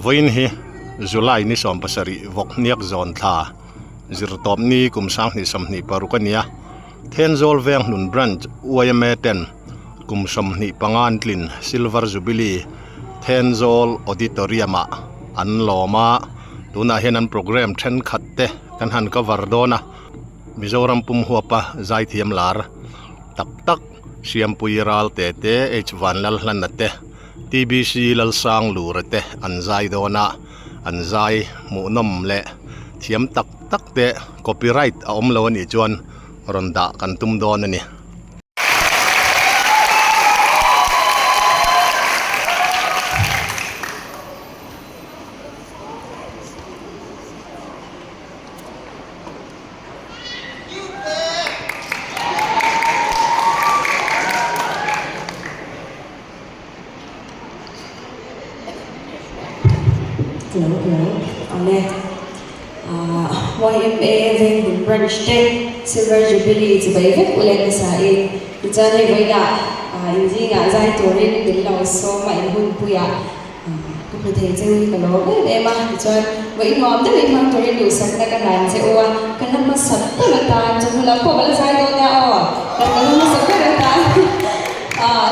Vawiin hi July ni 17 vawk hniak zawn thla zirtawp ni kum 2026 a ni a, Thenzawl Venghnun Branch yma ten kum 25 an tlin Silver Jubilee Thenzawl Auditorium ah an lawm a, tunah hian an programme thenkhat te kan han cover dawn a, Mizoram pum huapa zaithiam lar tak tak Siampui Ralte te, H Vanlalhlana te, TBC Lalsanglura te an zai dawn a, an zai hmuhnawm leh thiam tak tak te copyright a awm lo a nih chuan rawn dah kan tum dawn a ni. Hello hello awle ah YMA Venghmun branch te Silver Jubilee chibai vek u leh nasa in tichuan hei vawiinah ah inzingah zai turin min lo sawm a inhunpuiah Ka hmu thei cheu hi ka lawm em em a, tichuan vawi nuam deuhin hmang turin duhsakna ka hlan che u a, ka la hmasa ber atan chu hmulam pawh ka la zai dawn nia aw, ka la hmasa ber atan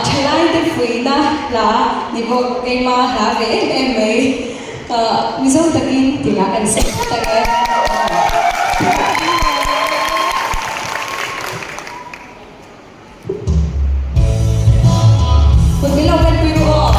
thalai te fuihna hla ni bawk keima hla ve em em mai Mizo takin tihlah kan sawi tlat ang e. Kut min lo pen pui ru aw.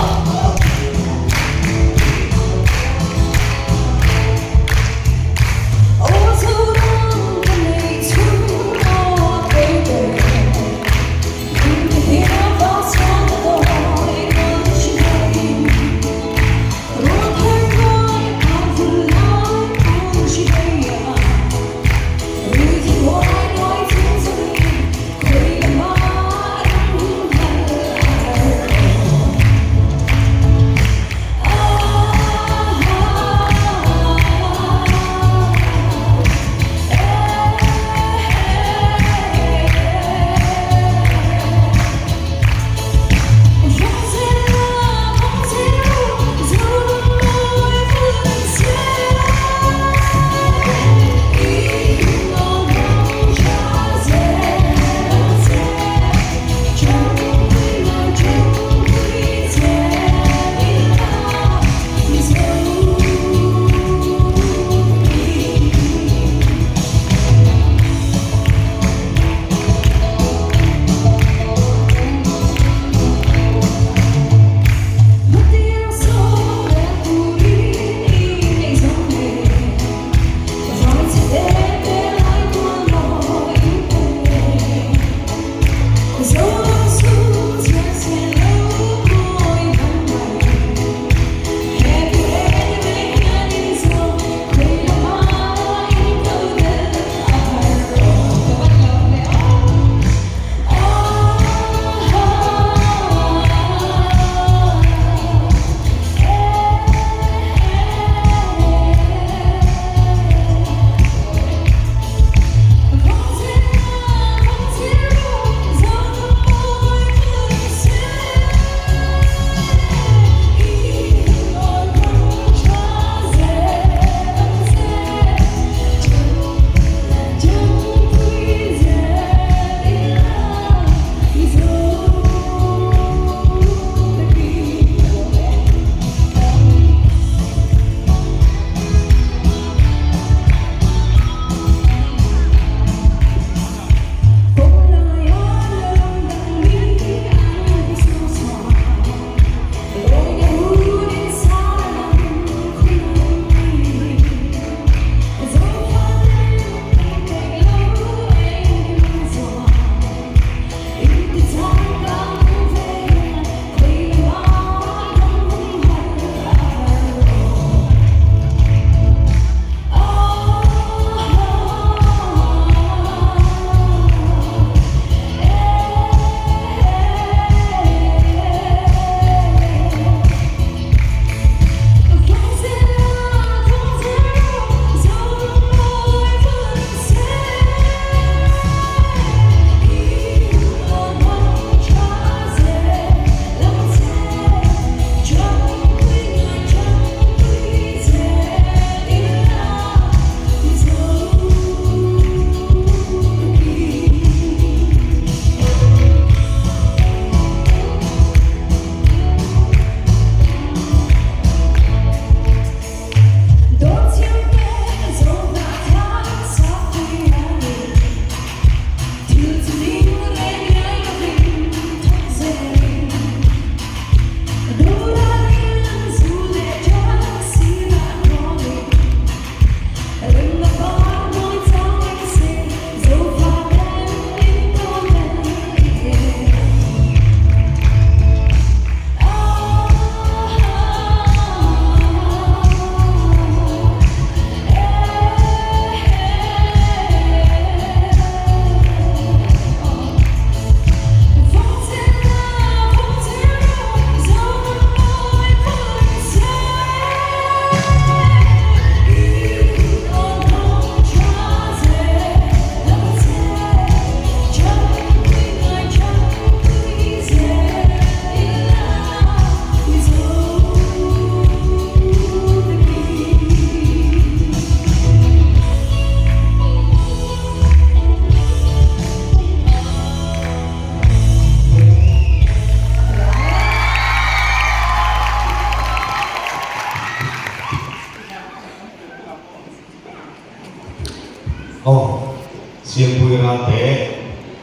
Siampuii Ralte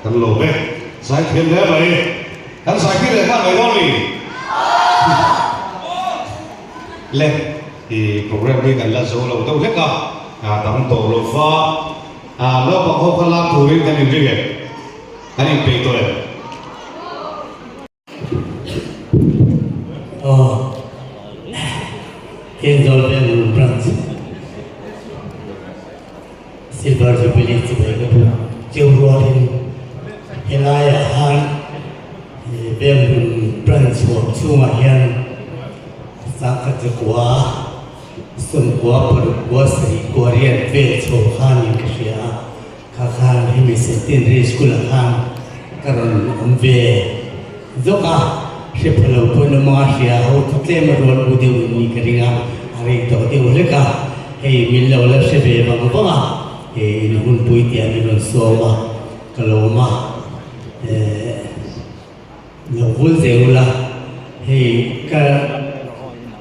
kan lawm e. Zaithiam hle mai. Kan zaipui leh nghal mai dawn ni? Le, i program hi kan la zo lo deuh hlek a, tam tawh lo va, naupang ho kha lak turin kan inring em? Kan inpeih tawh em? Aw, Thenzawl Veng Branch Silver Jubilee chibai ka duh cheu rualin helaiah han Venglun Branch huam chhungah hian sangkhat zakua sawmkua paruk kua sarih kua riat vel chho khanin ka hria a. Kha khan hemi Centenary School ah khan ka rawn awm ve zawk a, hre pha lo pawn awm anga hria ho chu tlem a rual u deuh in ni ka ring a, a rei tawh deuh hlek a, hei min lo la hre ve vang vang a, hei in hunpui tih ah min rawn sawm a, ka lawm a, eh lo vul zel ula, hei ka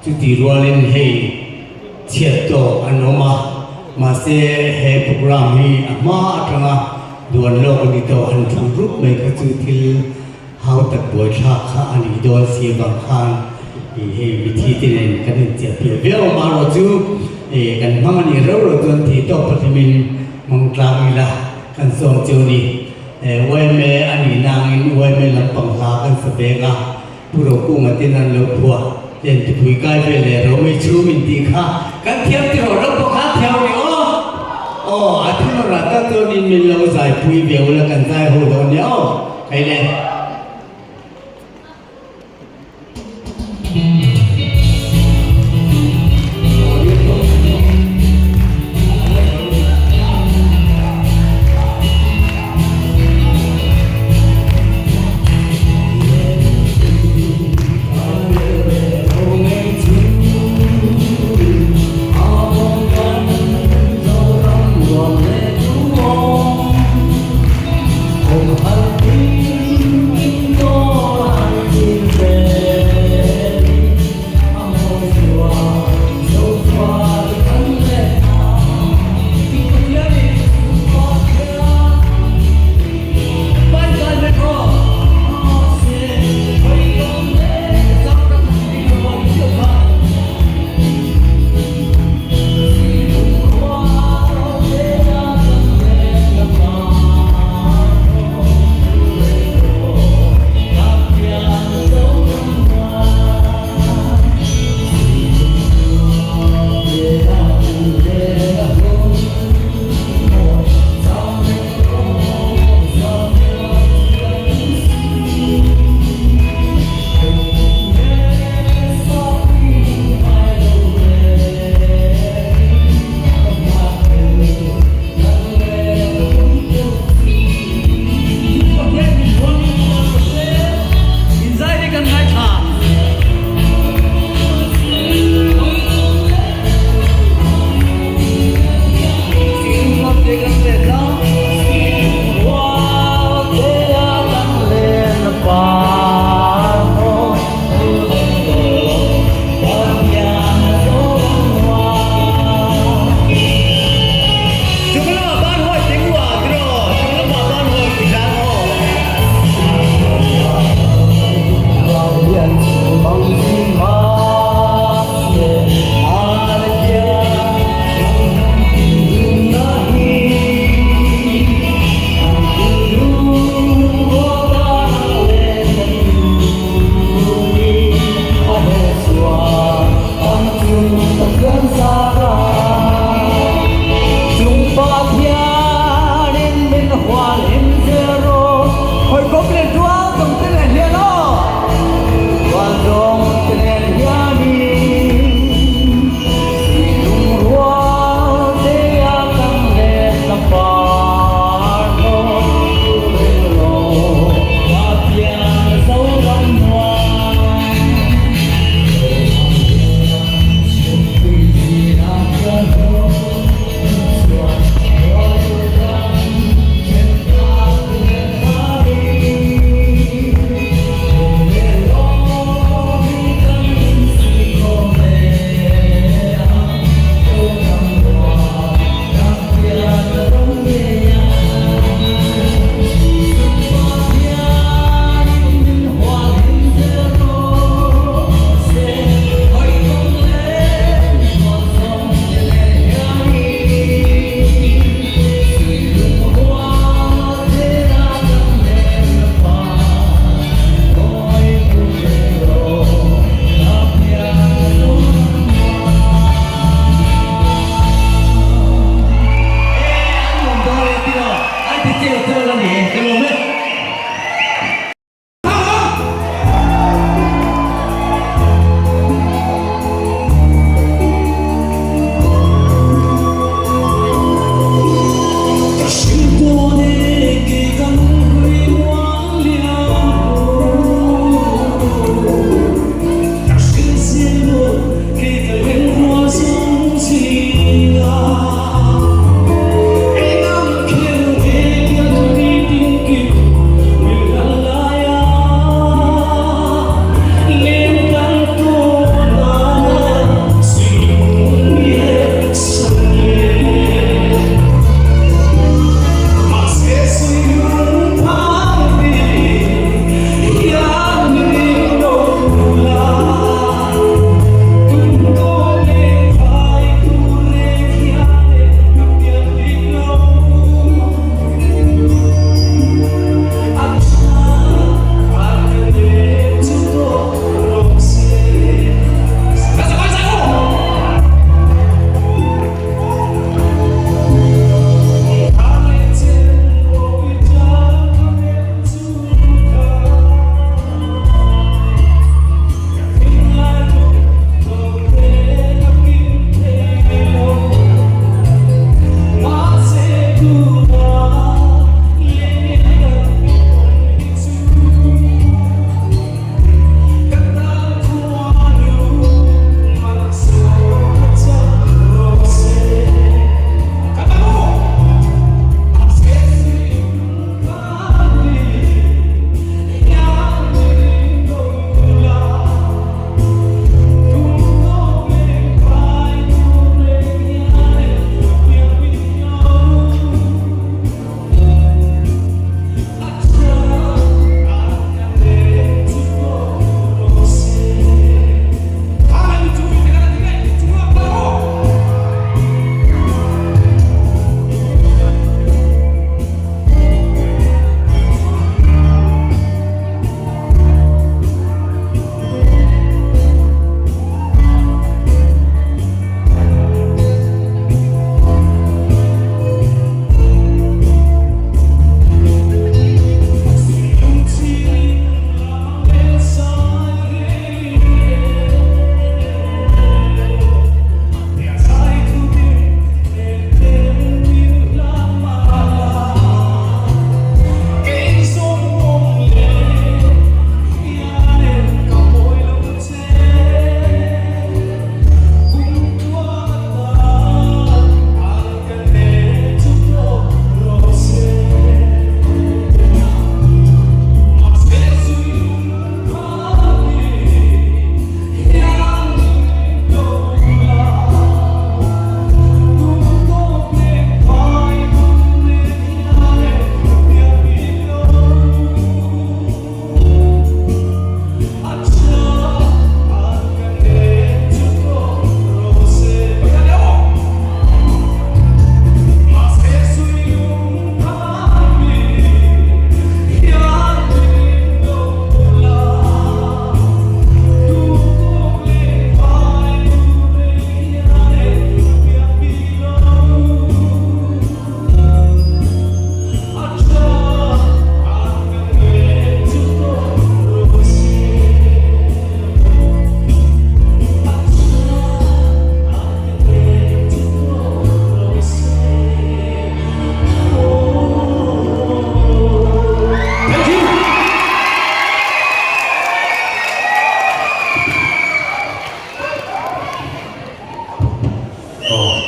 chuti rualin hei chhiat tawk an awm a, mahse he program hi a hma atanga duan lawk a ni tawh han thlang rup mai kha chu thil hau tak buaithlak kha a nih dawn si avang khan ih hei mithi te nen kan inchiah piah viau a, marawh chu ih kan hmang a nih reuh reuh chuan thei tawk pahnimin hmang tlang ila kan sawm chu a ni. Yma a nih nangin yma lampang hla kan sa veng a. Pu Rokunga ten an lo phuah len tupui kai ve leh Romei chhum in tih kha kan thiam ti rawh lo pawh kha thiam ni aw. Aw a thu rawh tak chuan in min lo zai pui ve ula kan zai ho dawn nia aw. Hei le.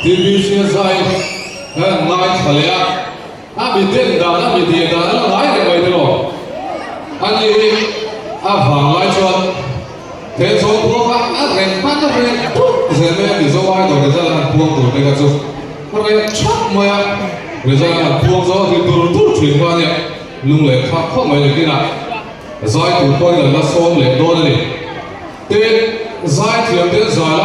TBC zai kan ngaithla leh a, a mi den dan, a mi deh dan a la ngai reng mai tiraw? A ni hi a vang lai chuan Thenzawl khua kha a reng hman a reng pup zel mai a, Mizo Idol result an puang tur te kha chu a reng thap mai a, result an puang zo a ri dur dur thin kha a nia, lung leh thlak khawp mai nakinah zai tur pawhin an la sawm leh dawn a ni. Tin, zai thiam ten zai la.